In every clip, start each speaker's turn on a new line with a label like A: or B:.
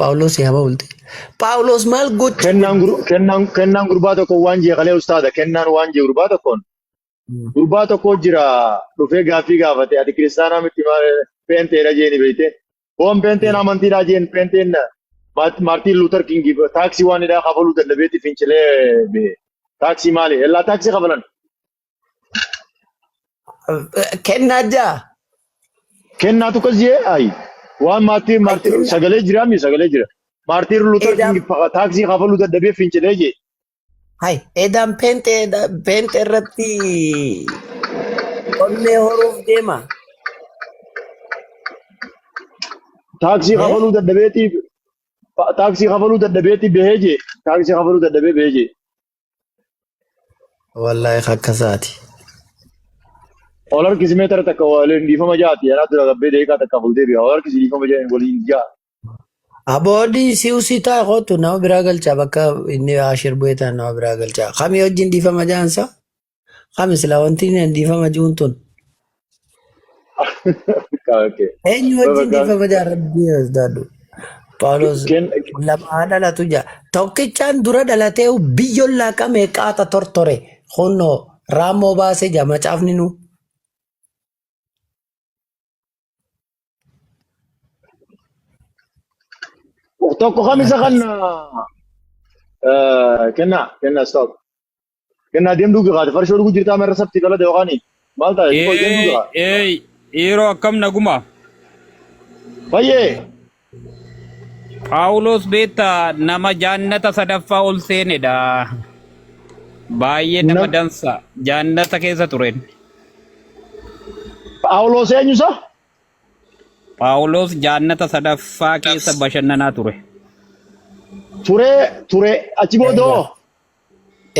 A: Phaawulos yaama bulte. Phaawulos maal gochuu
B: Kennaan gur- kennaan kennaan gurbaa tokko waan jee kalee ustaada kennaan waan jee gurbaa tokkoon gurbaa tokko jira dhufee gaaffii gaafate ati kiristaanaa miti maal peenteedha jeeni beeyte boon peenteen amantiidha jeen peenteen Maartiin Luuter Kingi taaksii waan hidhaa kafaluu dadhabeeti fincilee bahe taaksii maali ellaa taaksii kafalan
A: Kennaa jaa.
B: Kennaatu akkas jee ayi waan Maartiin Maartiin
A: Kennaa.
B: sagalee jira mi sagalee jira Maartiin Luuter
A: Edaa
B: Kingi taaksii kafaluu dadhabee fincilee jee
A: Hai, edaan peenxee peenxee irratti onnee horuuf deema.
B: Taaksii
A: Eh?
B: kafaluu dadhabeeti taaksii kafaluu dadhabeeti bahee jee taaksii kafaluu dadhabee bahee jee.
A: Wallaahi akkasaati.
B: Ol harkisi meetara takka waliin dhiifama jaati anaa dura gabbee daqiiqaa takka fuul deebi'a ol harkisi dhiifama jee waliin jaa.
A: Aboodii si usii taa'e kootu nama biraa galchaa bakka inni ashir bu'ee ta'an nama biraa galchaa. Kami wajjin dhiifama jaansa? Kami silaa wanti inni dhiifama ji'uun tun?
B: Okay.
A: Eenyu wajjin
B: Bakka
A: dhiifama jaa rabbii asdaadhu. Phaawulos
B: ken
A: lama haa dhalatu jaa. Tokkichaan dura dhalatee biyyoon laaqamee qaata tortore. Kunnoo raammoo baasee jaa macaafni nu.
B: Tokko kamisa kan kennaa kennaa stop. Kennaa deem dhugi kaate farshoo dhugu jirtaa marra sabti galata yookaan maal taate xiqqoo deem dhugi kaa.
C: Ee, yeroo akkam naguma.
B: Fayyee
C: Phaawulos beektaa nama jaannata sadaffaa ol seenedha. Baay'ee nama
B: nam
C: dansa. Jaannata keessa turen.
B: Phaawulos eenyusa?
C: Phaawulos jaannata sadaffaa keessa bashannanaa ture.
B: Turee turee achi booda
A: Eegaaf
B: hoo?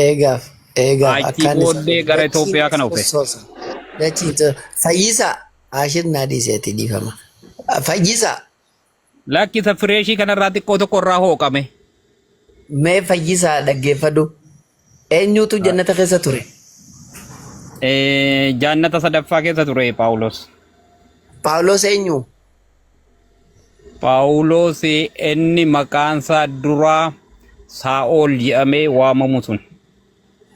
A: eegaaf eegaaf
C: Achii
A: akkaan isa
C: booddee gara
A: dachiin
C: Itoophiyaa kana dhufe.
A: sossoosa. Dachiin fayyisaa Ashir naa dhiiseeti dhiifama. Fayyisaa
C: Lakki isa fireeshii kanarraa xiqqoo tokko irraa hooqame.
A: Mee fayyisaa dhaggeeffadhu. Eenyutu jannata keessa ture?
C: Jaannata sadaffaa keessa ture Phaawulos.
A: Phaawulos eenyu?
C: Phaawulos inni maqaansaa duraa Saa'ol jedhamee waamamu sun.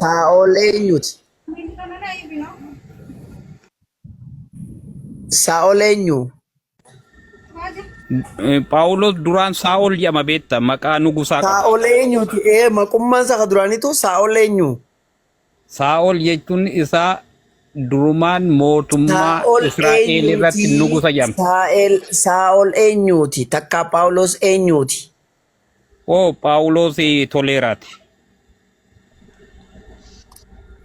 A: Saa'ol eenyuti? Saa'ol eenyu?
C: Phaawulos duraan Saa'ol jedhama beekta maqaa nugusaa qaba.
A: Saa'ol eenyuti? Ee maqummaan isaa ka duraaniitu Saa'ol eenyu?
C: Saa'ol jechuun isaa durumaan mootummaa
A: Saa'ol
C: Israa'el irratti
A: eenyuti?
C: nugusa jedhama.
A: Saa'el Saa'ol eenyuti? Takkaa Phaawulos eenyuti?
C: Oo Phaawulos toleeraati.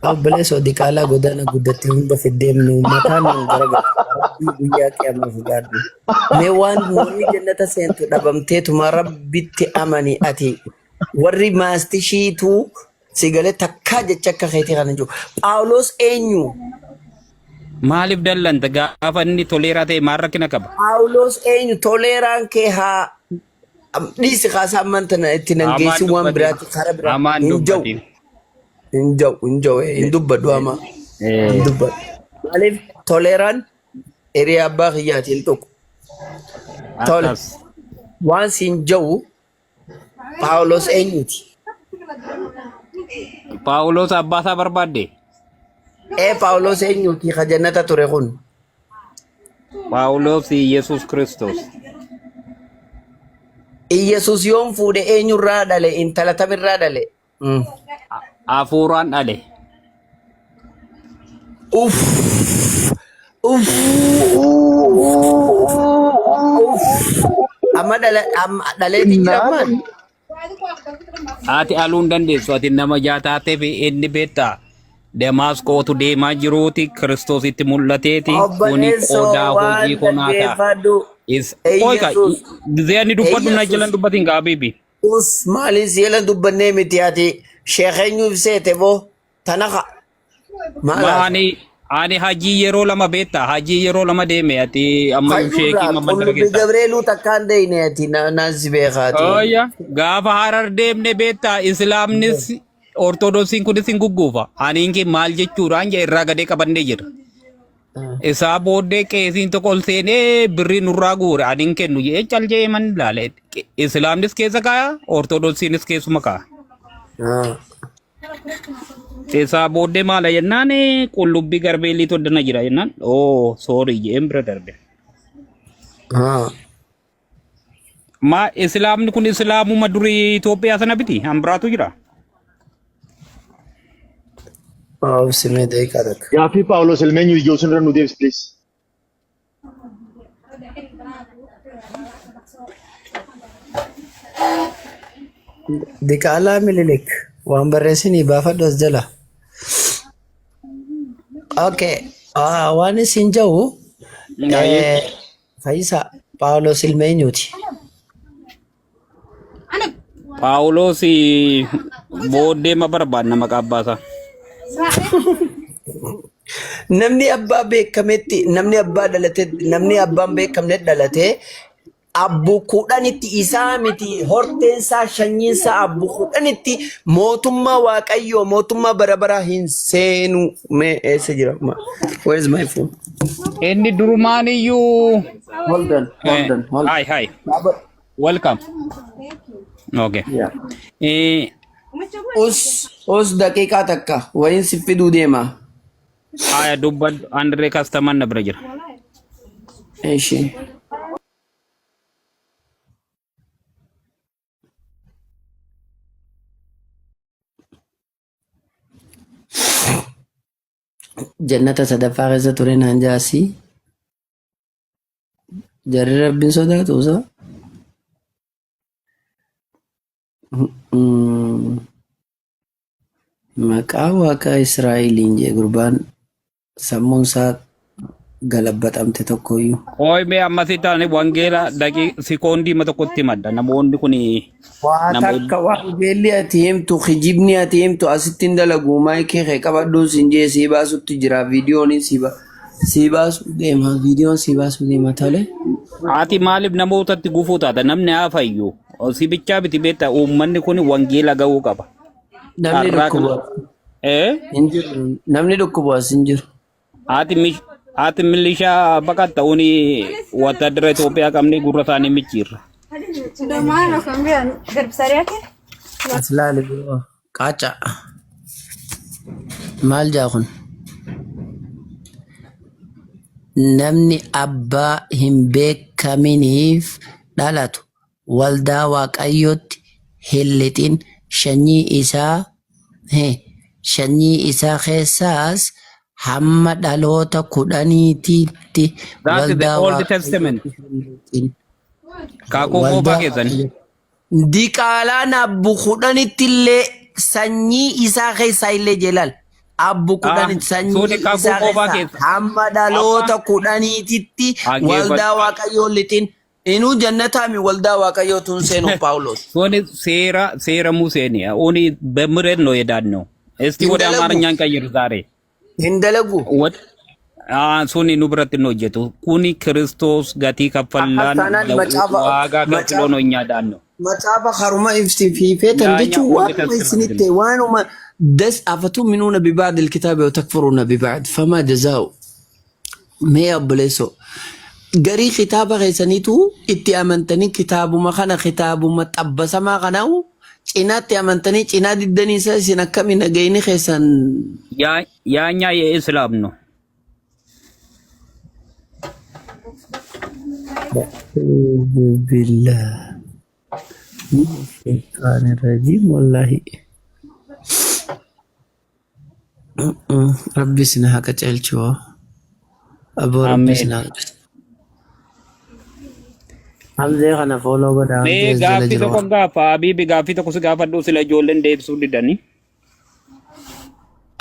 A: Obboleessoo diqaalaa godaana guddatte hunda fiddeem nu mataan nu garagalcha. Rabbii guyyaa qiyaamaa sodaadhu. Mee waan warri jannata seentu dhabamteetuma rabbitti amani ati warri maastishiituu si galee takkaa jecha akka keetii kana jiru. Phaawulos eenyu?
C: Maaliif dallanta gaafa inni toleeraa ta'e maal rakkina qaba?
A: Phaawulos eenyu? Toleeraan kee haa Dhiisi kaasaa ammaan tana itti nan
C: Hamaan
A: geessin waan
C: dubbatin.
A: biraatti karaa biraa
C: Hamaan
A: hin jau
C: dubbatin.
A: hin jau hin jau hin dubbadhu hamaa hin dubbadhu. Maaliif toleeraan hiriyaa abbaa kiyyaati hin tuqu. Tole
C: Akkas.
A: waan siin jau Paawulos eenyuti?
C: Phaawulos abbaa isaa barbaadde?
A: Ee Paawulos eenyuti ka jannata ture kun?
C: Phaawulos Yesuus Kiristoos.
A: Iyyasuus yoom fuudhe eenyurraa dhale intala tamirraa dhale?
C: Hafuuraan dhale.
A: Uff uff uff amma dhala amma dhaleeti jira ammaan.
C: Ati aluu hin dandeessu. Ati nama jaataateef inni beektaa. Damaasqootu deemaa jiruuti Kiristoositti mul'ateeti. Kuni
A: Obboleessoo
C: qodaa
A: waan
C: hojii konaa ta'a.
A: dhaggeeffadhu.
C: Is qoy ka
A: Iyyasuus
C: gizee ani dubbadhu na
A: Iyyasuus
C: jalan dubbatin gaa habibi.
A: us maaliin si jala dubbannee miti ati sheekeenyuuf seete boo tanaqa maal
C: Ma
A: haasa.
C: ani hajii yeroo lama beektaa hajii yeroo lama deeme ati amma sheekii
A: Fayyurraa
C: mamman
A: qullubbi
C: dargeessa.
A: Gabreeluu takkaan deeyne ati naan si beekaati.
C: Ooyya gaafa harar deemne beektaa islaamnis ortodoksiin kunis hin gugguufa. Aniin kee maal jechuudhaan jee irraa gadee qabannee jira. Isaa booddee qeesiin tokko ol seenee birrii nurraa guure ani hin kennu jedhee cal jedhee man ilaale. Islaamnis keessa kaaya, Ortodoksiinis keessuma kaaya. Isaa booddee maala jennaan qullubbii garbeelliitu addana jira jennaan oo soorii jedheen bira darbe. Maa islaamni kun islaamuma durii Itoophiyaa sana biti hambiraatu jira.
A: Obsi mee daqiiqaa takka.
B: Gaaffii Phaawulos ilmeenyu ijoo sinirra nu deebisi please.
A: Diqaalaa Mililik waan barreessinii baafadhu as jala. Okay. Waan isin jedhu
C: Baay'ee.
A: Fayyisaa Phaawulos ilma eenyuuti?
C: Phaawulos booddee ma barbaadna maqaa abbaa isaa.
A: Namni abbaa beekametti namni abbaa dhalate namni abbaan beekamne dhalate abbu kudhanitti isaa miti horteensaa shanyiinsaa abbu kudhanitti mootummaa waaqayyoo mootummaa bara baraa hin seenu mee eessa jira where is my phone?
C: Inni durumaan iyyuu
A: Hold on, hold on, hold on.
C: Hi, hi. Welcome. Okay.
A: Yeah.
C: Eh,
A: Us us daqiiqaa takka wayin si fiduu deema.
C: Haya dubbadhu Andree kastaman na bira jira.
A: Eshi. Jannata sadaffaa keessa ture naan jaasii. Jarri rabbiin sodaatu usa. Maqaa waaqa Israa'eliin jee gurbaan sammuun isaa galabbaxamte tokkoyyuu.
C: Qoy mee ammasi taane wangeela daqii sikoondii ma tokkotti himadha. Namoonni kun
A: Waa
C: nama
A: takka wangeelli ati himtu kijibni ati himtu asitti hin dalagu maayikii kee qabadhuun siin jee sii baasutti jira viidiyoon sii ba sii baasu deema viidiyoon sii baasu deema tole.
C: Ati maaliif namootatti gufuu taata? Namni haa fayyu. Si bichaa biti beekta uummanni kun wangeela ga'uu qaba.
A: Namni
C: Carraa
A: dhukkubu
C: kana. Eh?
A: hin jiru namni dhukkubu as hin jiru.
C: Haati milishaa baqatta uni wattaadara Itoophiyaa qabnee gurra isaanii micciirra.
A: As laali biroo qaaca maal jaa kun namni abbaa hin beekaminiif dhalatu waldaa Waaqayyootti hin lixin, sanyii isaa sanyii isaa keessaas hamma dhaloota kudhaniitiitti
C: That is the
A: waldaa
C: Old Testament.
A: Waaqayyootti hin lixin.
C: Kakuu moofaa
A: Waldaa
C: keessan.
A: Waaqayyoo. Diqaalaan abbu kudhanitti illee sanyii isaa keessaa illee jeelal. Abbu
C: Ah,
A: kudhanitti
C: suuni
A: sanyii
C: kakuu
A: isaa
C: moofaa
A: keessaa
C: keessa.
A: hamma
C: Abbaa
A: dhaloota kudhaniititti waldaa
C: dhaggeeffadhu.
A: Waaqayyoo lixin. Inuu jannataami waldaa Waaqayyoo tun seenu Phaawulos.
C: Suuni seera Museeni. Uni በምሬት ነው የዳነው። እስቲ
A: Hin
C: ወደ
A: dalagu.
C: አማርኛ እንቀይር ዛሬ።
A: Hin dalagu.
C: Suni nu biratti hin hojjetu. Kuni Kiristoos gatii
A: Akkas
C: kaffallaan
A: taanaan macaafa
C: waagaa kafiloo
A: macaafa
C: ነው እኛ ዳነው።
A: macaafa haruma ibsi fiifeetan
C: ያኛ
A: jechuun
C: Old
A: waanuma
C: Testament
A: isinitti
C: ነው።
A: waanuma das afatuminuuna biba'di alkitaabi wa takfuruuna biba'd famaa jazaa'u mee obboleessoo garii kitaaba keessaniitu itti amantanii kitaabuma kana kitaabuma xabbasamaa kanaa'u cinaatti amantanii cinaa diddanii isa isin akkami nagayni keessan
C: ያኛ የኢስላም ነው።
A: Billah. Shaytaan irrajiim wallaahi. Rabbi isin haa qajeelchu. Aboo Rabbi
C: አሜን።
A: isin haa qajeelchu. Hamzee kana fooloo godha
C: Mee
A: Hamzee as jala
C: gaaffii
A: jiru.
C: tokko gaafa Habiibi gaaffii tokko si gaafadhu sila ijoolleen deebisuu didanii.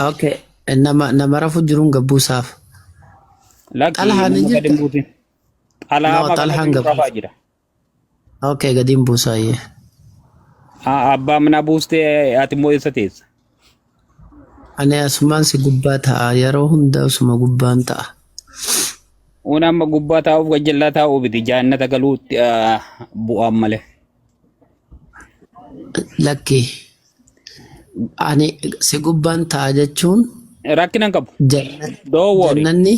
A: Okay. Nama rafu jiruun gabbuusaaf.
C: Lakki
A: Xalhaan ni
C: nama gadi
A: jirta?
C: hin buusin.
A: No,
C: Xalaama
A: xalhaan
C: kanatu
A: gabbuusa.
C: rafaa jira.
A: Okay, gadi hin buusaayyee.
C: Abbaa manaa buustee ati immoo eessa teessa?
A: Ani asumaan si gubbaa ta'a. Yeroo hunda asuma gubbaan ta'a.
C: Kun amma gubbaa taa'uuf gajjallaa taa'uu miti jaannata galuutti bu'aan malee.
A: Lakki. Ani si gubbaan ta'a jechuun
C: Rakkina hin qabu.
A: janna-
C: Don't worry.
A: jannanni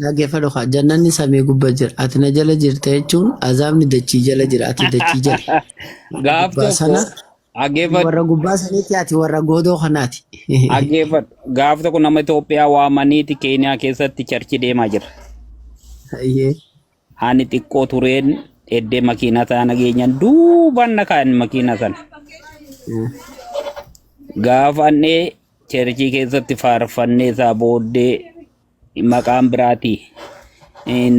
A: Dhaggeeffadhu kaa jannanni samii gubba jira. Ati na jala jirta jechuun azaabni dachii jala jira. Ati dachii jala.
C: Gaaf
A: Gubbaa
C: tokko
A: sana ati
C: dhaggeeffadhu
A: warra gubbaa saniiti ati warra goodoo kanaati.
C: dhaggeeffadhu gaaf tokko nama Itoophiyaa waamaniiti Keeniyaa keessatti charchi deemaa jira.
A: Hayyee.
C: Ani xiqqoo tureen eddee makiinaa sana geenyaan duubaan na kaa'an makiinaa sana. Gaafa annee cherchii keessatti faarfannee isaa booddee maqaan biraati.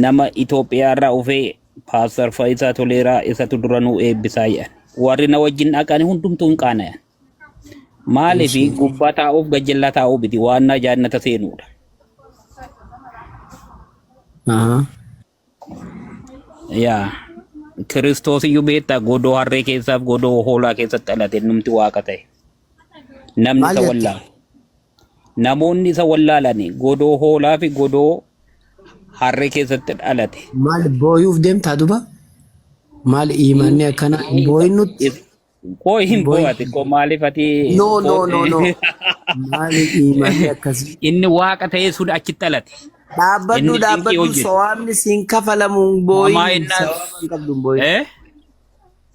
C: Nama Itoophiyaa irraa dhufee Paastar Faayisaa Toleeraa isatu dura nu eebbisaa jedhan. Warri na wajjin dhaqan hundumtuu hin qaana'an. Maaliif gubbaa taa'uuf gajjallaa taa'uu miti waan na jaannata seenuudha.
A: Ahaa.
C: Yaa Kiristoos iyyuu beektaa godoo harree keessaaf godoo hoolaa keessatti dhalate numti waaqa ta'e. Namni
A: Maal
C: isa
A: jette?
C: wallaalu. Namoonni isa wallaalani godoo hoolaa fi godoo harree keessatti dhalate.
A: Maal booyuuf deemtaa duba? Maal iimanni akkana hin booyin nutti?
C: Koo hin
A: Hin booyin.
C: boo'ati koo maaliif ati
A: No, no,
C: koo
A: no, no. Maali iimanni akkasii?
C: Inni waaqa ta'ee sun achitti dhalate.
A: Dhaabbadhu
C: Inni dinqii
A: dhaabbadhu
C: hojjete.
A: sawaabni siin kafalamu hin
C: Hamaa
A: booyin.
C: innaan
A: Sawaaba hin qabdu hin booyin.
C: eh?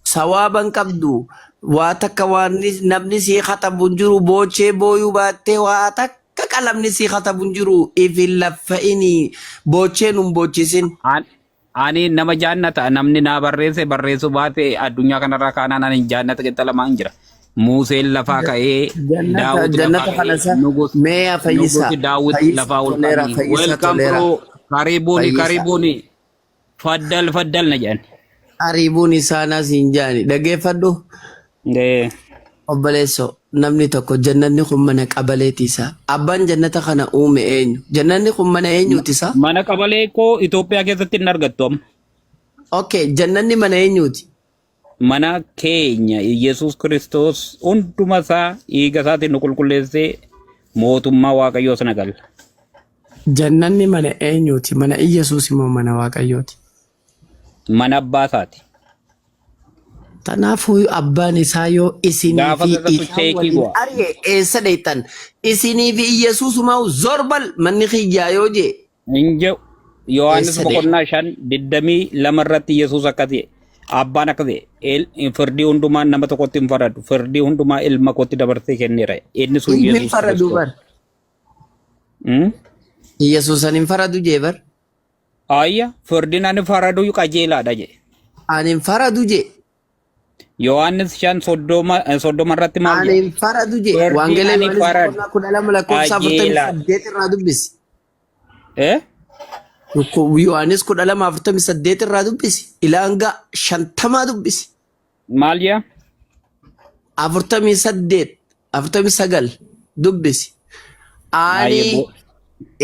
A: Sawaaba hin qabdu. Waa takka waan namni sii katabu hin jiru boochee booyuu baattee waa takka qalamni sii katabu hin jiru. If hin laffa'ini boochee nun boochisin.
C: Ani nama jaannata namni naa barreesse barreessuu baate addunyaa kanarraa kaanaan ani jaannata qixa lamaan jira. Muuseen lafaa ka'ee
A: Jannata
C: Daawit lafaa
A: jannata kana
C: ka'ee
A: sa
C: nugus
A: mee yaa fayyisaa
C: nugusi Daawit
A: fayyisaa
C: lafaa ol
A: toleeraa
C: qabni.
A: fayyisaa
C: Welcome
A: toleeraa
C: bro karibuuni
A: fayyisaa
C: karibuuni faddal faddal na jedhan.
A: Ariibuun isaanaa siin jaani dhaggeeffadhu
C: Eh,
A: obboleesso namni tokko jannanni kun mana qabaleeti isaa abbaan jannata kana uume eenyu jannanni kun mana eenyuuti isaa
C: Mana qabalee koo Itoophiyaa keessatti hin argattu amma.
A: Okay, jannanni mana eenyuuti?
C: Mana keenya Yesuus Kiristoos hunduma isaa dhiiga isaatiin nu qulqulleessee mootummaa Waaqayyoo sana galla.
A: Jannanni mana eenyuuti? Mana Iyyasuus immoo mana Waaqayyooti?
C: Mana abbaa isaati.
A: Tanaafuu abbaan isaa yoo isinii
C: Gaafa
A: fi
C: sasatu
A: isaan
C: cheekii
A: waliin
C: bu'a.
A: ari'e eessa dheeytan? Isinii fi Iyyasuusumaa zorbal manni kiyyaa yoo jee
C: Hin jedhu. Yohaannis
A: eessa dheeytan?
C: boqonnaa 5:22 irratti Yesuus akkas jedhe. Abbaan akkas jedhe. Firdii hundumaa nama tokkotti hin faradu. Firdii hundumaa ilma kootti dabarsee kenneera. Inni sun
A: Ilmi hin
C: Yesuus
A: faradu
C: Kiristoos.
A: bar.
C: Hmm?
A: Iyyasuusan hin faradu jee bar.
C: Ayya, firdiin ani faradu qajeelaadha jedhe.
A: Ani hin faradu jee.
C: Yohaannis 5:30 irratti maal
A: Ani
C: jedha?
A: hin faradu jee.
C: Firdiin
A: Wangeela
C: ani
A: Yohaannis
C: faradu
A: boqonnaa 12 lakkoofsa afurtamii
C: qajeelaadha.
A: saddeet irraa dubbisi.
C: Eh?
A: Yohaannis 12:48 irraa dubbisi. Ilaa hanga 50 dubbisi.
C: Maal jedha?
A: 48, 49 dubbisi.
C: Baay'ee
A: Ani
C: boo.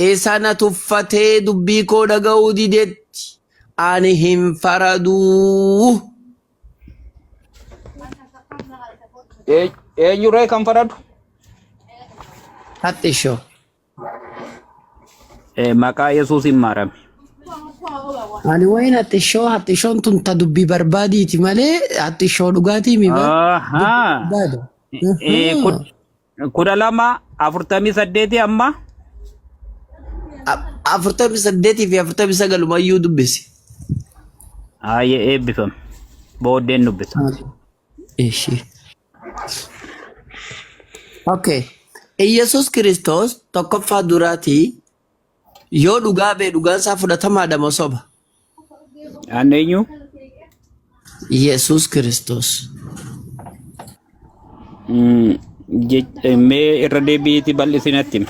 A: isa na tuffatee dubbii koo dhaga'uu didetti ani hin faraduu.
C: Eenyuree kan faradu?
A: Haxxishoo.
C: Maqaa Yesuusiin maarame.
A: Ani wayin haxxishoo haxxishoon tun ta dubbii barbaadiiti malee haxxishoo dhugaatii mi bar. Dubbii
C: Ahaa.
A: barbaada.
C: Eh, 12:48 amma
A: 48 fi 49 dubbisi.
C: Haayee eebbifame. Booddeen dubbisa.
A: Ishi. Okay. Iyyasuus Kiristoos tokkoffaa duraatii yoo dhugaa bee dhugaan isaa fudhatamaadha moo soba?
C: Aan eenyu?
A: Iyyasuus Kiristoos.
C: Mee irra deebiitii bal'isi natti himi.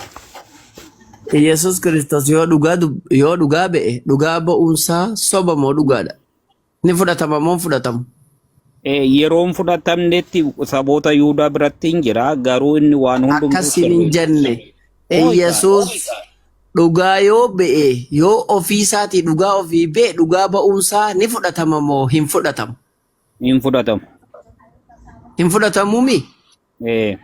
A: Iyyasuus Kiristoos yoo dhugaa yoo dhugaa ba'e dhugaa ba'uunsaa soba moo dhugaadha? Ni fudhatama moo hin fudhatamu?
C: Yeroo hin fudhatamnetti saboota Yihudaa biratti hin jira, garuu inni waan hundumtuu
A: Akkasiin hin
C: sirriidha.
A: jenne.
C: Hooyta.
A: Iyyasuus dhugaa yoo ba'e yoo ofii isaatii dhugaa ofii ba'e dhugaa ba'uunsaa ni fudhatama moo hin fudhatamu?
C: Hin fudhatamu.
A: Hin fudhatamuu mi?
C: Eh.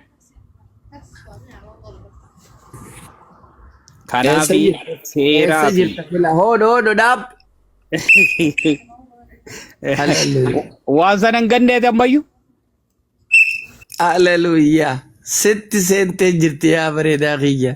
A: Eessa
C: Kanaafi
A: jirta? Eessa
C: seeraa fi
A: jirta sila? Hoodo hoodo dhaab. Haleluuyaa.
C: waan sana hin ganneeti ammayyuu.
A: Haleluuyaa. Sitti seentee jirti yaa bareedaa kiyya.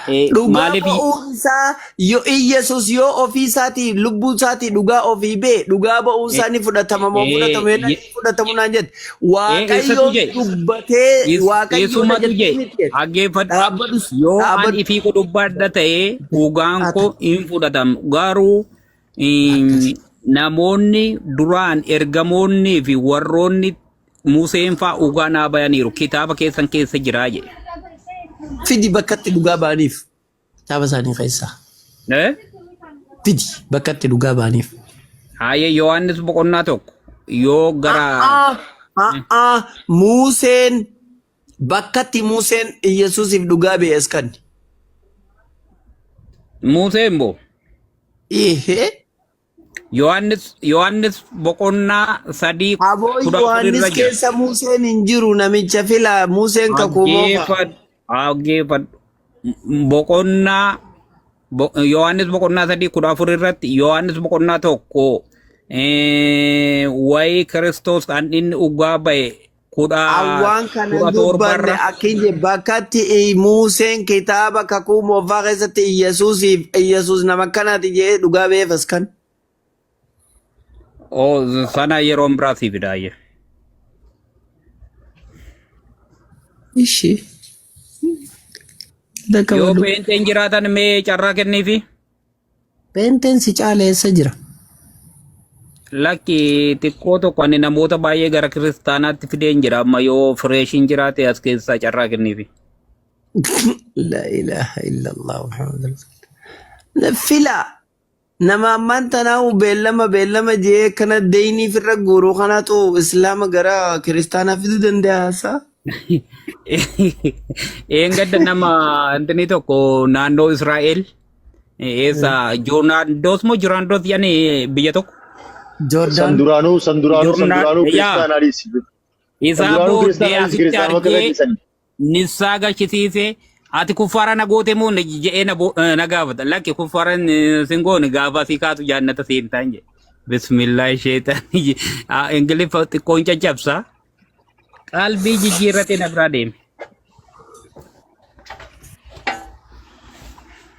A: Dhugaa
C: Maaliif
A: ba'uun isaa yoo Iyyasuus yoo ofii isaatii lubbuu isaatii dhugaa ofii bee dhugaa ba'uun isaa ni fudhatama moo fudhatamu yennaan hin fudhatamu naan jette.
C: Eessatu
A: Waaqayyoon
C: jedhe?
A: dubbatee Waaqayyoon
C: Eessumatu
A: jettee
C: jedhe?
A: miti jette.
C: Dhaggeeffadhu.
A: Dhaabbadhus
C: Yoo an
A: dhaabbadhu.
C: ifii koo dubbadha ta'e dhugaan koo hin fudhatamu. Garuu
A: Akkas.
C: namoonni duraan ergamoonnii fi warroonni Museen faa dhugaa naa bayaniiru kitaaba keessan keessa jiraa jedhe.
A: Fidi bakkatti dhugaa ba'aniif kitaaba isaanii keessaa.
C: Eh?
A: Fidi bakkatti dhugaa ba'aniif.
C: Haayee Yohaannis boqonnaa 1 yoo gara
A: A'aa Museen bakkatti Museen Iyyasuusiif dhugaa ba'e as kanni.
C: Museen boo
A: Ihee.
C: Yohaannis boqonnaa 3
A: Aboo
C: 14
A: Yohaannis
C: irra jira.
A: keessa Museen hin jiru namicha fila Museen kakuu moofaa.
C: Dhaggeeffadhu dhaggeeffadhu. Boqonnaa Yohaannis boqonnaa 3 14 irratti Yohaannis boqonnaa 1 wayii Kiristoos kan inni dhugaa ba'e kudha
A: Awwaan kana
C: 17
A: dubbanne
C: irra
A: akkin bakkatti Museen kitaaba kakuu moofaa keessatti Iyyasuusiif Iyyasuus nama akkanaati jedhee dhugaa ba'eef as kan.
C: Oo, sana yeroon biraa sii fidaayye.
A: Ishi. Dakka
C: Yoo
A: badhu.
C: pheenxeen jiraatan mee carraa kenniifi.
A: Pheenxeen si caala eessa jira?
C: Lakki xiqqoo tokko ani namoota baay'ee gara kiristaanaatti fideen jira amma yoo fireeshiin jiraate as keessaa carraa kenniifi.
A: La ilaha illallah Muhammad Rasulullah. Fila nama ammaan tanaa beellama beellama jee kana deynii firra guuruu kanatu islaama gara kiristaanaa fiduu danda'a saa?
C: Eengadda nama intini tokko naannoo Israa'el eessa Joornaandoos moo Jiraandoos jedhanii biyya tokko.
B: San
A: Joordaan.
B: duraanuu san duraanuu san
C: Joornaan
B: duraanuu
C: yaa
B: kiristaanaa dhiisi. San
C: isaa
B: duraanuu
C: booddee
B: kiristaanaa dhiisi
C: asitti
B: kiristaanuma
C: argee
B: kalaqisani.
C: nissaa galchisiise ati kuffaara na goote moo jedhee na gaafata lakki kuffaara sin goone gaafa si kaatu jaannata seentaan jedhe. Bismillah sheetaan ingiliffa xiqqoon caccabsa. Qalbii jijjiirratee na biraa deeme.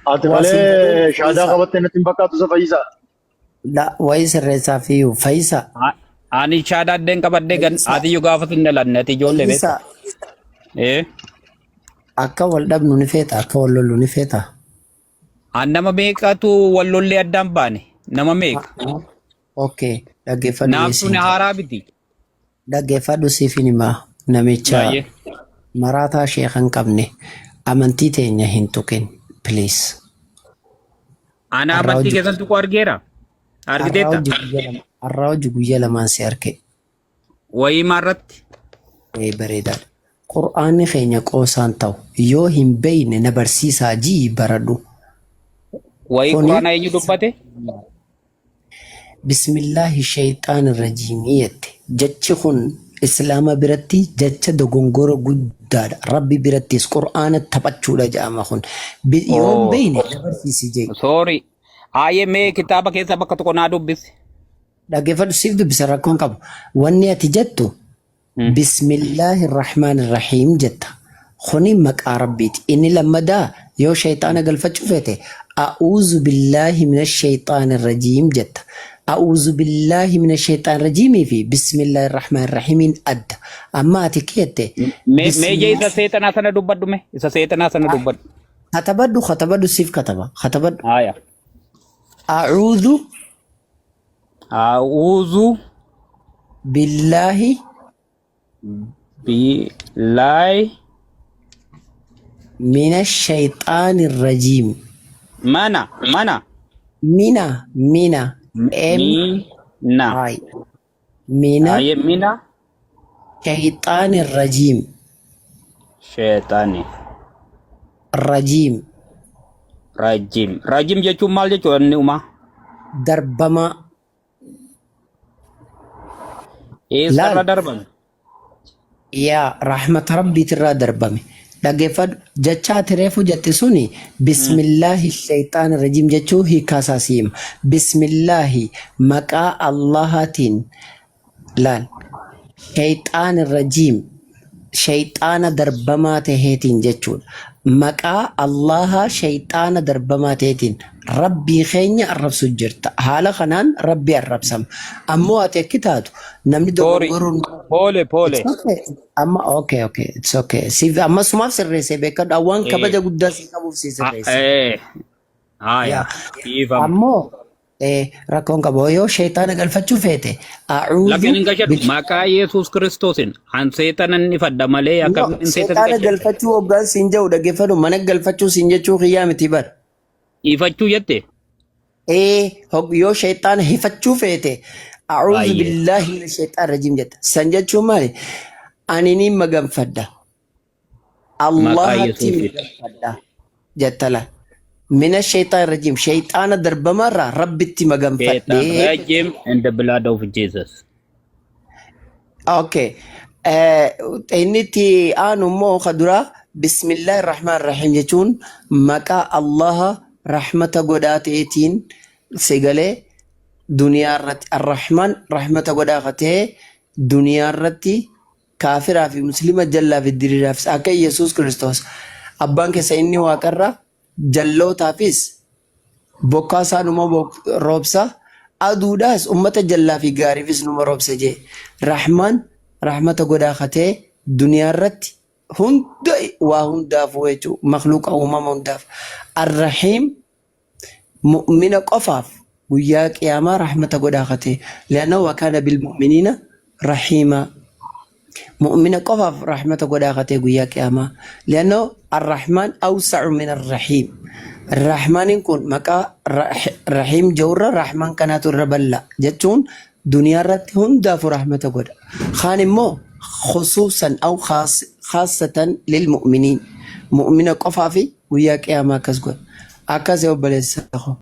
B: Ati
A: Waa siin
B: malee
A: jedhee
B: shaadaa
A: Fayyisaa.
B: qabattee natti hin fakkaatu isa fayyisaa.
A: La wayii sirreessaa fi Fayyisaa.
C: Ani shaadaa addeen qabadhee gan
A: Fayyisaa.
C: ati iyyuu gaafa sin dhalanne ati ijoollee beekta.
A: Fayyisaa.
C: Eh.
A: Akka wal dhabnu ni feeta akka wal lollu ni feeta.
C: An nama meeqatu wal lollee addaan baane nama meeqa.
A: Okay dhaggeeffadhu
C: Naaf
A: siin
C: suni
A: jedha.
C: haaraa miti.
A: Dhaggeeffadhu siifin himaa namicha
C: Baay'ee.
A: maraataa sheeka hin qabne amantii teenya hin tuqin please.
C: Ana
A: Har'aa
C: amantii
A: hojii
C: keessan tuqu argeera.
A: har'aa
C: Argiteetta?
A: hojii guyya lama har'aa hojii guyya lamaan si arke
C: Wayii maarratti?
A: ee bareedaadha. Qur'aanni keenya qoosaan ta'u yoo hin beeyne na barsiisaa jii baradhu.
C: Wayii
A: Kuni
C: quraana eenyu dubbate?
A: Bismillaahi sheyxaani rajiimii jette. Jechi kun Islaama biratti jecha dogongora guddaadha. Rabbi birattis Qur'aana taphachuudha jedhama kun. Yoo hin
C: Oh,
A: beeyne na barsiisi jee.
C: sorry. Haayee mee kitaaba keessa bakka tokko naa dubbisi.
A: Dhaggeeffadhu siif dubbisa rakkoon qabu. Wanni ati jettu Bismillaahi Rahmaani Rahiim jetta. Kuni maqaa Rabbiiti. Inni lammadaa yoo shayxaana galfachuu feete A'uuzu billaahi mina shayxaani rajiim jetta. A'uuzu billaahi mina shayxaani rajiimii fi Bismillaahi Rahmaani Rahiimiin adda. Amma ati keette
C: Mee mee jee isa
A: Bismillah
C: seexanaa sana dubbadhu mee isa seexanaa sana dubbadhu.
A: katabadhu katabadhu siif kataba katabadhu.
C: Haaya.
A: A'uuzu
C: A'uuzu
A: billaahi
C: billaahi
A: mina shayxaani rajiim.
C: mana mana
A: Mina mina M
C: mina
A: I mina
C: Haye mina
A: shayxaani rajiim
C: sheexani
A: rajiim
C: rajim rajim jechuun maal jechuudha inni umaa
A: darbamaa
C: eessarra
A: laal
C: darbame
A: yaa rahmata rabbiitirraa darbame dhaggeeffadhu jecha ati reefu jette suni bismillaahi shayxaani rajiim jechuu hiikaasaa si hima bismillaahi maqaa allahaatiin laal shayxaani rajiim shayxaana darbamaa taheetiin jechuudha. Maqaa Allaahaa sheyxaana darbamaa ta'eetiin Rabbii keenya arrabsu jirta. Haala kanaan Rabbii arrabsama. Ammoo ati akki taatu namni
C: Sorry.
A: dogongoruun
C: Poole poole.
A: It's okay. Amma okay okay it's okay. Siif amma sumaaf sirreessee beekadhu. Waan
C: Eh.
A: kabaja guddaa si qabuuf si sirreesse.
C: Eh. Haya.
A: Yaa.
C: Dhiifama.
A: Ammoo rakkoon qabu yoo sheyxaana galfachuu feete a'uudhu
C: Lakkeen hin gashadhu.
A: bil
C: Maqaa Yesuus Kiristoosin. An seexanan ni fadha malee
A: No,
C: akkamiin seexan
A: seexaana
C: gashadha.
A: galfachuu hoggaan siin jedhu dhaggeeffadhu mana galfachuu siin jechuu kiyyaa miti bar.
C: Ifachuu jette?
A: Ee, yoo shayxaana hifachuu feete a'uudhu
C: Baay'ee.
A: billaahi mina shayxaan rajiim jetta. San jechuun maali? Ani niin maganfadha.
C: Maqaa
A: Allahatti
C: Yesuusiin.
A: maganfadha jetta la. Mina shayxaan rajiim shayxaana darbamaarraa rabbitti
C: Shayxaan
A: maganfadhee.
C: rajim in the blood of Jesus.
A: Okay. Inni itti aanu immoo ka duraa bismillaahi rahmaan rahiim jechuun maqaa Allaha rahmata godhaa ta'eetiin sagalee duniyaa irratti arrahmaan rahmata godhaa ka ta'e duniyaa irratti kaafiraa fi muslima jallaa fi diriiraafis akka Yesuus Kiristoos abbaan keessa inni waaqarra jallootaafis bokkaa isaa numa roobsa aduudhaas ummata jallaa fi gaariifis numa roobsa jee rahmaan rahmata godhaa ka ta'e duniyaa irratti hunda waa hundaafuu jechuu makluuqa uumama hundaaf arrahiim mu'mina qofaaf guyyaa qiyaamaa rahmata godhaa ka ta'e li'annahu wa kaana bilmu'miniina rahiimaa Mu'mina qofaaf rahmata godhaa ka ta'e guyyaa qiyaamaa. Li'annoo Ar-Rahmaan awsa'u min Ar-Rahiim. Rahmaaniin kun maqaa Rahiim jedhurra Rahmaan kanaatu irra bal'a jechuun duniyaa irratti hundaafu rahmata godha. Kaan immoo khusuusan aw khaassatan lil mu'miniin. Mu'mina qofaafi guyyaa qiyaamaa akkas godha. Akkas yaa obboleessa koo.